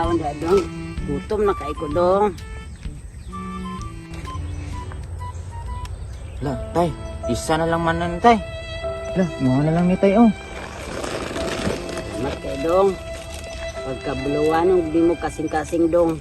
Pagkaon da dong. Gutom na kay ko dong. La, tay, isa na lang manan tay. La, mo na lang ni tay oh. Salamat kay dong. Pagkabuluan di mo kasing-kasing dong.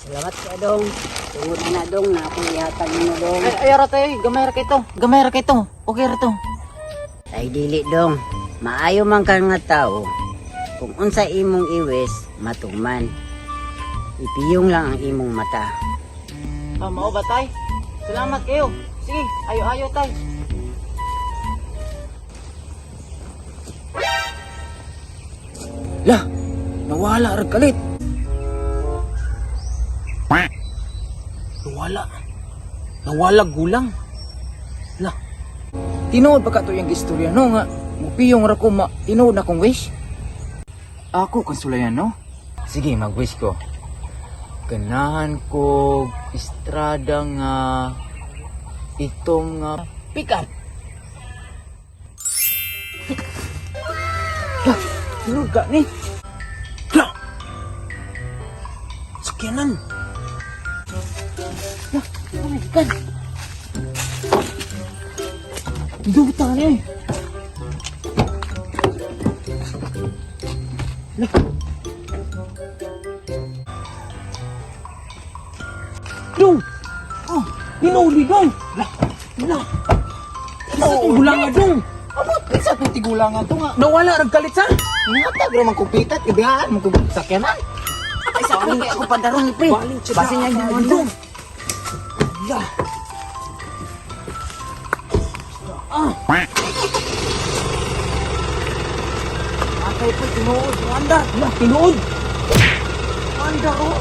Salamat kay dong. Tungod na dong na akong ihatag nimo dong. Ay, ay ra tay, gamay ra kay to. Gamay ra kay to. Okay ra to. Ay dili dong. Maayo man ka nga tao. Kung unsa imong iwis, matuman. Ipiyong lang ang imong mata. Ah, mao ba tay? Salamat kayo. Sige, ayo-ayo tay. La, nawala ra kalit. Nawala. Nawala gulang. La, Tinuod ba ka to yung istorya no nga mupiyong ra ko ma tinuod na kong wish? Ako kang sulayan no? Sige, mag-wish ko. Ganahan ko estrada nga itom nga pick up. la, tinuod ka ni. La! Sakyanan. La, kan. Duta ni. La. Dong! Oh, tinuli dong. La, la. Isa tong gulang dong. Amot, kinsa tong tigulangan to nga. Nawala rag kalit sa. Ngatag ra man kong pitat, ibihaan man kong sakyanan. Ay, sa kay ako padaron ni pre. Baling siya Basin niya dong. dong. La. Ah. Atay po tinuod, andar. La, tinuod. Andar oh.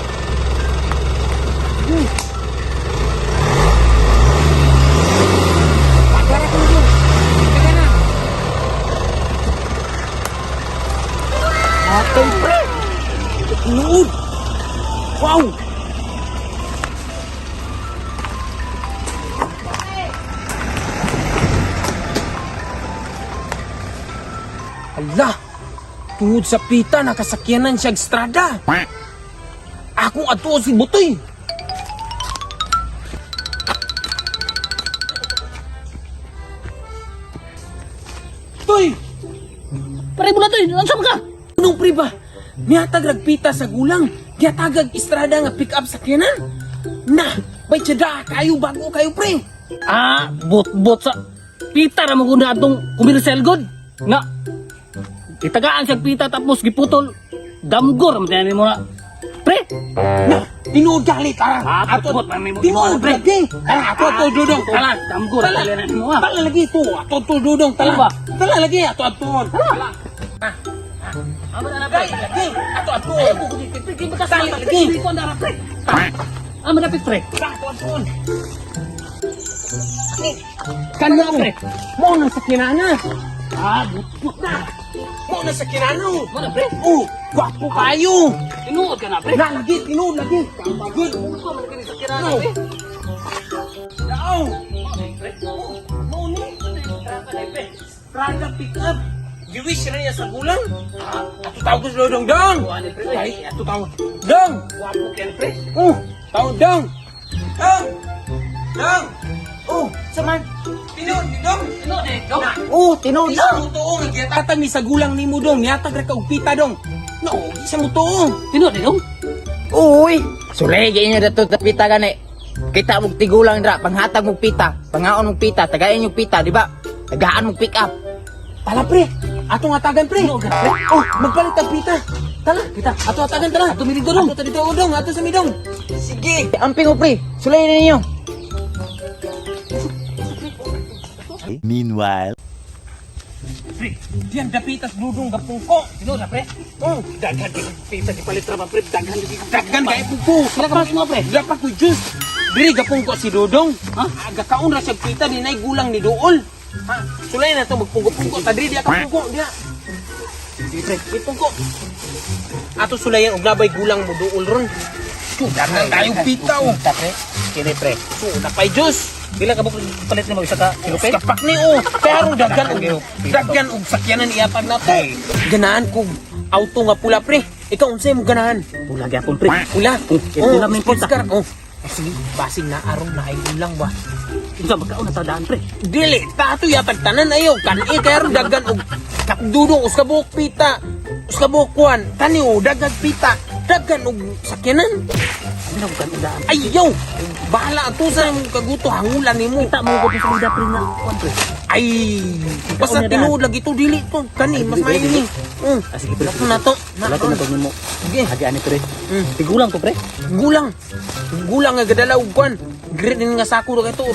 Tara ko dong. Teka na. Atay pre. Tinuod. Wow. Ala! Tungod sa pita, nakasakyanan siya estrada. Akong ato si Butoy. Toy! Pare mo na to, eh. Ano ka? Anong pre ba? Nihatag ragpita sa gulang. Gihatagag estrada nga pick up sakyanan. Na, bay tsada kayo bago kayo pre. Ah, bot-bot sa pita ra mo guna atong commercial god. Nga. Itagaan siya pita tapos giputol. Damgor man tanin mo na. Pre, Na, tinuod gali tara. Ah, bot-bot man mo. Tinuod pre. lagi. Tara, ato ato dudong tala. Damgor Tala. tala na mo ah. Tala lagi to, ato ato dudong tala. Ano ba? Tala lagi ato ato. Tala. Amo na na pre. Dai lagi ato ato. Tala lagi. Ko na pre. Amo na pre. Ato ato. Kana pre. Mo na sa kinana. Ah, bot-bot na. Mo na sa kinana. Mo na pre. Oh, gwapo kayo. Tinuod ka na pre. Na lagi tinuod lagi. Good. Ko man kini sa kirana No. pre. Dao. Pre. Mo ni. Strada pick up. Giwish na niya sa gulang. Ato tawag ko sa dong dong. Kuha ni pre. Ay, ato tawag. Dong. Wapo ken pre. Oh, tawag dong. Dong. Dong. Oh, saman. Tinuod ni dong. Tinuod eh, dong. Oh, tinuod Isa na. mo tuong ang gitatag ni sa gulang nimo dong. Nihatag ra ka og pita dong. No, isa mo tuong. Tinuod eh, dong. Uy, sulay kay inyo dato ta pita gani. Kita mog tigulang dra, panghatag mog pita, pangaon mog pita, tagain yung pita, di ba? Tagaan mog pick up. Tala pre. Atong atagan pre. Tinuod ka pre. Oh, magpalit ang pita. Tala, Pita. Ato atagan tala. Ato mi dito dong. Ato dito dong, ato sa midong. Sige. Amping ko pre, sulay na ninyo. Meanwhile. Pre, diyan dapitas dudong gapungko. Tinuod na pre. Oh, Daghan kay pita gipalit ra ba pre. Daghan kay daghan kay pungko. Sila ka mas mo pre. Dapat ko juice. Diri gapungko si Dudong. Ha? Aga kaon ra siya pita dinay gulang ni Duol. Ha, sulay na to magpungko-pungko ta diri, diya ka pungko diya. Sige, pre. May pungko. Ato sulayan og labay gulang mo duol ron. Daghan tayo pita oh. Ta, pre. Kini, pre. So, napay Diyos. Pila ka ba palit nimo isa ka kilo, pre? Kapak ni oh. Pero daghan og sakyanan iatag nato. Ganahan kog auto nga pula, pre. Ikaw unsay mo ganahan? Pula gyapon, pre. Pula. Eh, Oh, pula may sports pita. car. Oh. Ay, sige, basig na aron na ay gulang ba. Unsa magkaon na tadaan, pre? Dili, tato yatag tanan ayo. Kani kay aron daghan og dudong usa ka buok pita. Usa ka buok kuan. Kani oh, daghan pita. Daghan og sakyanan. Ano na kan daan? Ay yo, bahala ang tusa mong kaguto hangulan nimo. Kita mo ko sa ida, pre, nga kuan, pre. Ay, basta Ikaw na tinuod lagi to dili to. Kani mas maayo ni. Ah, sige, pre. Nato na to. Na. Wala to na to nimo. Sige. Hagi ani, pre. Tigulang to, pre. Gulang. Gulang nga gadala og kwan. Green nga sako ra kay to.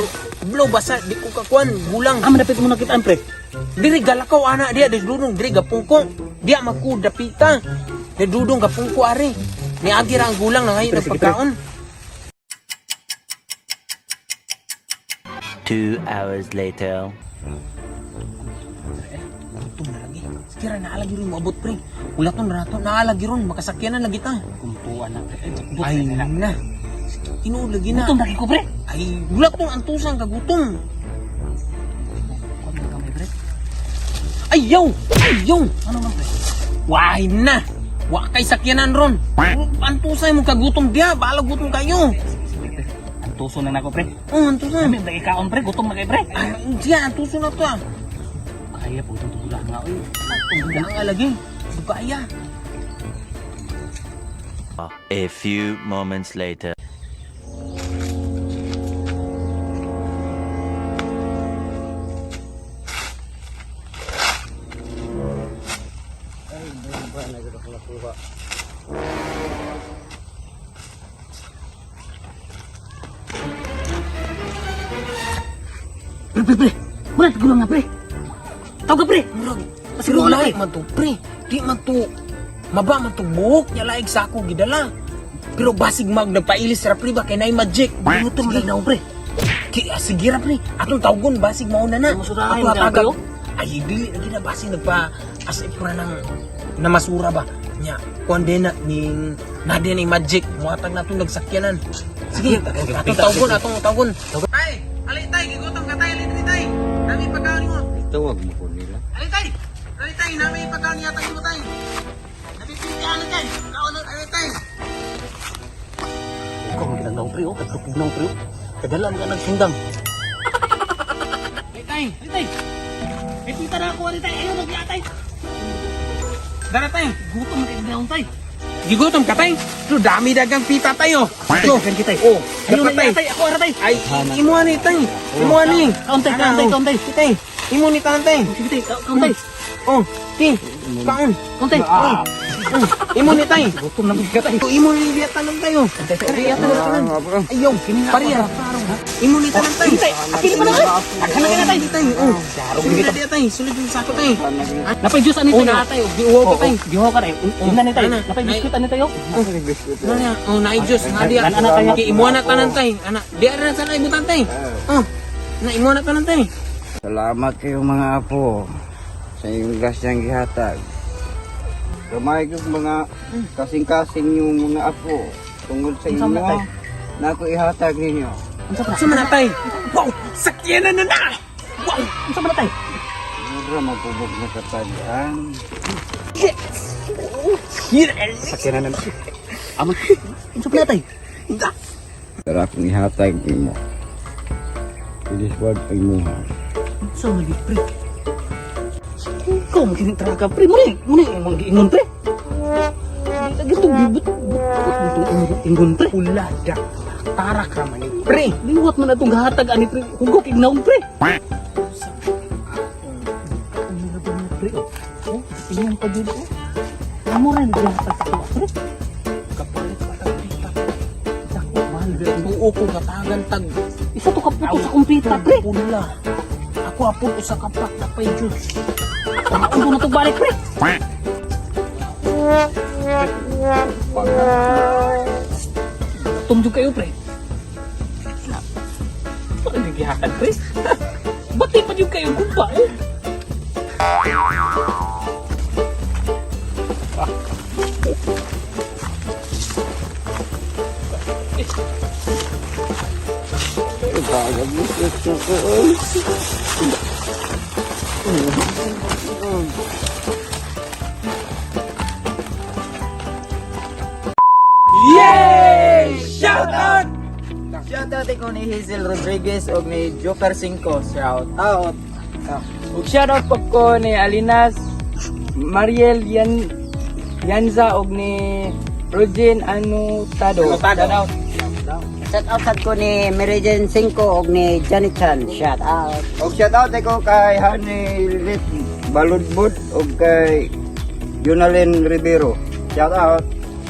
Blow basta di ko kakuan gulang. Ah, madapit mo nakitaan, pre. Diri galakaw ana diya di dudong diri gapungko. Diya magku dapita. Di dudong gapungko ari. Niagi ra ang gulang na ngayon Pre, sige, pre. pagkaon. 2 hours later. Gutom na lagi. Sige ra naalagi ron moabot, pre. Wala ton rato naalagi ron makasakyanan lagi ta. Kumtuan na, pre. Ay na. Tinuod lagi na. Gutom lagi ko, pre. Ay, wala tong antusan kagutom. Kuan na kamay, pre. Ay, yaw! Ay, yaw! Ano man, pre? Why na! Wa kay sakyanan ron. Antusay mo kagutom diya, bahala gutom kayo. Sige, pre. Antuso na nako, pre. Oh, antusan. Kami lagi kaon, pre. Gutom na kay, pre. Ay, diya, antuso na to ah. Kaya po itong tugulang nga, oy. Ang nga lagi. Bukaya. A few moments later. Pre, pre, pre. Wala tigulang nga, pre. Tawag ka, pre. Murag. Siguro Pero na, lahi pre. man to, pre. Di man to. Maba man to buhok niya laig sako gidala. Pero basig mag nagpailis ra pre ba kay nay magic. Gutom lang na, pre. Ki, ah, sige ra pre. Atong tawgon basig mauna na. Masurahan Ato ka, hatagan. pre, oh. Ay dili lagi na basig nagpa as if ra nang namasura ba. Nya, kuan din na ning na din ni magic muhatag na atong nagsakyanan. Sige, atong tawgon, atong tawgon. Tay, alay tay, gigutom ka tay, alay tay. Nami pagkaon mo. Tawag mo ko nila. Alay tay. Alay tay, nami pagkaon yata mo tay. Napipili ka alay tay. Kaon alay tay. Ikaw ang ginang pre, oh. Kagtupog ng pre, oh. Kadala mga nagsundang. Alay tay. Ay, tay. Ay, pita na ako, ay, tay. Ayaw, magyatay. Dara tay. Gutom na kayo tay. Gigutom ka tay. To dami dagang pita tayo. To. Dagan kita, eh. Oh, Ayaw dapat na tay. yatay. Ako, ara, tay. Ay, imo ani tay. Imo ani. Kaon, tay, kaon, tay, kaon, tay. Tay, imo ni tanan tay. Sige, tay. Kaon, tay. Oh, ti. Kaon. Kaon, tay. Oh. Imo ni tay. Gutom na mga tay. To imo ni diya tanan tayo. Diya tanan tanan. Ayaw, pariya. Imo ni tanan tay. Tay, apil pa na, tay. Daghan na kayo, tay. Tay, oh. Sulod na diya tay. Sulod yung sako tay. Napay juice ani Oh, tay. na tay. Giuwaw ka tay. Giho ka tay. Tingnan ni tay. Ana, Napay nay. biscuit ani tayo. Ano na, oh, na Diyos, na diya. Ana, tayo. Kay imo na tanan tay. Ana, diya ra sa ibutan tay. Oh. Na imo na tanan tay. Salamat kayo mga apo sa inyong grasyang gihatag. Gamay kog mga kasing-kasing yung mga apo tungod sa Unsa man inyo tay? na ako ihatag ninyo. Unsa pa? Sa man tay. Wow, sakyanan na na. Wow. Unsa pa tay? Mura mapubog na katagaan. Sakyanan na. Amo. Unsa pa tay? Tara akong ihatag nimo. Iliswag ang imuha. Unsa man di pre? Ikaw mo kining traka pre. Muna, muna imong giingon pre. Lagi to bibut but ingon pre. Pula da. Tarak ra man ni pre. Liwat man atong gahatag ani pre. Hugok ignaon pre. Pre, oh. Oh, iyong pa dito. Amo ra ni gahatag sa tuwa, pre. Kapalit pa tag pita. Dako, mahal ba? Tuo ko gatagan tag Isa to kaputo sa kumpita, pre. Pula. Ako apod usa ka pack na pay juice. Ang na to balik, pre. Tumjug kayo, pre. Ano gihatag, pre? Bati pa yung kayo gumpa eh. Yay! Shout out! Shout out ko ni Hazel Rodriguez o ni Joker 5. Shout out. Ug shoutout po ko ni Alinas Mariel Yan Yanza og ni Rogin Anutado. Anutado. Shoutout. Shout out sad ko ni Meridian 5 og ni Johnny Chan. Shout out. Og shout out ko kay Honey Lit Baludbud og kay Junalyn Rivero. Shout out.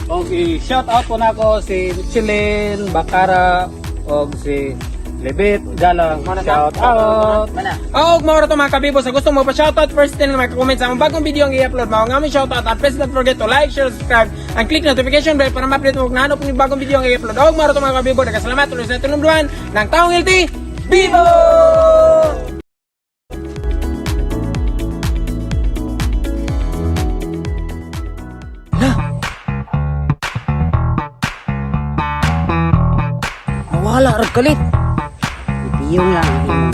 Okay, shout out po nako si Michelin Bakara og si Lebit Galang. Shout out. Og mao ra to, mga kabibo, sa gusto mo pa shoutout, first 10 nga maka-comment sa among bagong video ang i-upload mao nga among shoutout, at please don't forget to like, share, subscribe and click notification bell para ma-update mo kung naano po yung bagong video ang i-upload. Og mao ra to, mga kabibo, nagkasalamat tuloy sa tinumduhan ng Taong LT Bibo! Mawala rag kalit. Ipiyong lang ang imong